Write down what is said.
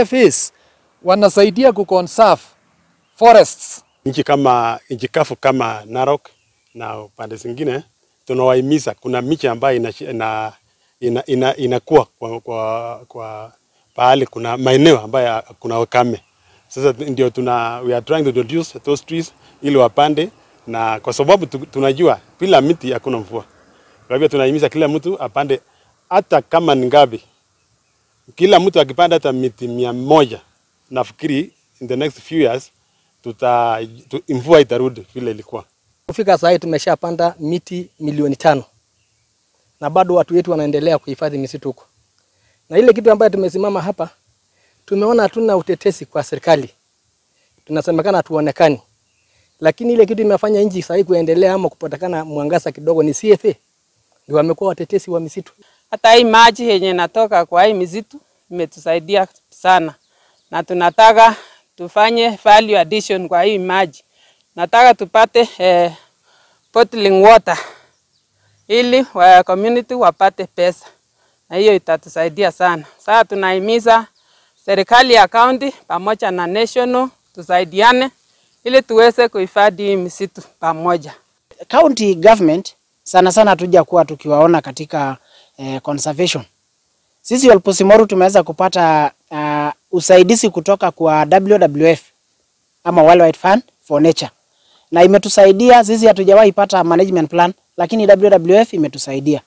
CFAs wanasaidia kuconserve forests. Nchi kama nchi kafu kama Narok na pande zingine tunawahimiza, kuna miche ambayo inakuwa ina, ina, ina kwa pahali kuna maeneo ambayo kuna ukame. Sasa ndio we are trying to introduce those trees ili wapande, na kwa sababu tunajua bila miti hakuna mvua. Kwa hivyo tunahimiza kila mtu apande hata kama ni ngapi. Kila mtu akipanda hata miti 100, nafikiri in the next few years mvua itarudi vile ilikuwa. Kufika sasa tumeshapanda miti 5 milioni na bado watu wetu wanaendelea kuhifadhi misitu huko. Na ile kitu ambayo tumesimama hapa, tumeona hatuna utetezi kwa serikali, tunasemekana hatuonekani, lakini ile kitu imefanya nchi sasa kuendelea ama kupatikana mwangaza kidogo ni CFA, ndio wamekuwa watetezi wa misitu. Hata hii maji yenye natoka kwa hii misitu imetusaidia sana, na tunataka tufanye value addition kwa hii maji. Nataka tupate bottling water ili wa community wapate pesa, na hiyo itatusaidia sana. Sasa tunahimiza serikali ya county pamoja na national tusaidiane ili tuweze kuhifadhi hii misitu pamoja. County government sana sana hatuja kuwa tukiwaona katika conservation. Sisi Olposimoru tumeweza kupata usaidizi kutoka kwa WWF ama World Wide Fund for Nature, na imetusaidia sisi. Hatujawahi pata management plan, lakini WWF imetusaidia.